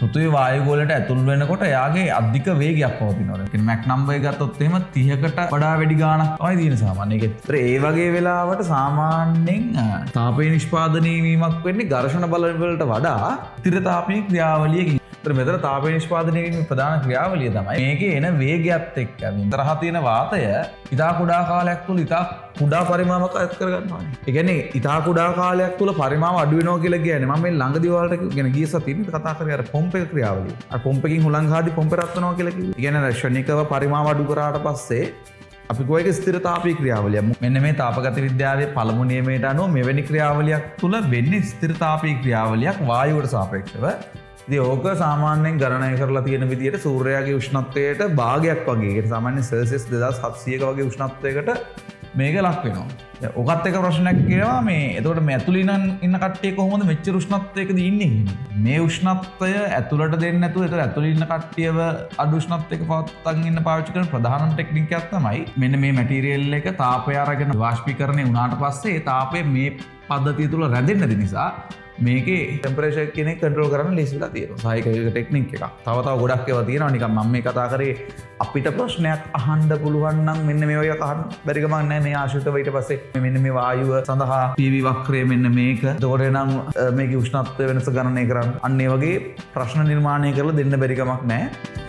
පෘථිවි වායුගෝලයට ඇතුල් වෙනකොට එයාගේ අධික වේගයක් පවතිනවා. ඒ කියන්නේ මැක් නම්බර් එක ගත්තොත් එහෙම 30කට වඩා වැඩි ගාණක් තමයි තියෙන සාමාන්‍ය. ඒක ඒතර ඒ වගේ වෙලාවට සාමාන්‍යයෙන් තාපය නිෂ්පාදනය වීමක් වෙන්නේ ඝර්ෂණ බල වලට වඩා ස්ථිර තාපීය ක්‍රියාවලියකින්. ඒතර මෙතන තාපය නිෂ්පාදනය වීමේ ප්‍රධාන ක්‍රියාවලිය තමයි මේකේ එන වේගයත් එක්ක තරහ තියෙන වාතය ඉතා කුඩා කාලයක් තුළ ඉතා කුඩා පරිමාවක අත් කරගන්නවා. ඒ කියන්නේ ඉතා කුඩා කාලයක් තුළ පරිමාව අඩු වෙනවා කියලා කියන්නේ මම මේ ළඟදී ඔයාලට ගැන ගිය සතියේ කතා කරේ අර පොම්ප් එක ක්‍රියාවලිය. අර පොම්ප් එකකින් හුලං ගහද්දි පොම්ප් රත් වෙනවා කියලා කිව්වේ. ඒ කියන්නේ අර ක්ෂණිකව පරිමාව අඩු කරාට පස්සේ අපි කිව්වා ඒක ස්ථිර තාපීය ක්‍රියාවලියක්. මෙන්න මේ තාපගති විද්‍යාවේ පළමු නියමයට අනුව මෙවැනි ක්‍රියාවලියක් තුළ වෙන්නේ ස්ථිර තාපීය ක්‍රියාවලියක් වායුවට සාපේක්ෂව. ඉතින් ඕක සාමාන්‍යයෙන් ගණනය කරලා තියෙන විදියට සූර්යයාගේ උෂ්ණත්වයට භාගයක් වගේ. ඒ කියන්නේ සාමාන්‍ය සෙල්සියස් 2700ක වගේ උෂ්ණත්වයකට මේක ලක් වෙනවා. දැන් ඔකත් එක ප්‍රශ්නයක් කියනවා මේ එතකොට මේ ඇතුළේ ඉන්න කට්ටිය කොහොමද මෙච්චර උෂ්ණත්වයකදී ඉන්නේ කියන්නේ. මේ උෂ්ණත්වය ඇතුළට දෙන්නේ නැතුව එතකොට ඇතුළේ ඉන්න කට්ටියව අඩු උෂ්ණත්වයක පවත්වාගෙන ඉන්න පාවිච්චි කරන ප්‍රධානම ටෙක්නික් එකක් තමයි මෙන්න මේ මැටීරියල් එක තාපය අරගෙන වාෂ්පීකරණය වුණාට පස්සේ ඒ තාපය මේ පද්ධතිය තුළ රැඳෙන්නේ නැති නිසා මේකේ ටෙම්පරේචර් කියන එක කන්ට්‍රෝල් කරන්න ලේසි වෙලා තියෙනවා. සහ ඒක ටෙක්නික් එකක්. තව තව ගොඩක් ඒවා තියෙනවා. නිකන් මම මේ කතා කරේ අපිට ප්‍රශ්නයක් අහන්න පුළුවන් නම් මෙන්න මේ වගේ අහන්න බැරි ගමන් නෑ. මේ ආශ්‍රිතව ඊට පස්සේ මෙන්න මේ වායුව සඳහා PV වක්‍රය මෙන්න මේක. එතකොට නම් මේකේ උෂ්ණත්වය වෙනස ගණනය කරන්න. අන්න ඒ වගේ ප්‍රශ්න නිර්මාණය කරලා දෙන්න බැරි කමක් නෑ.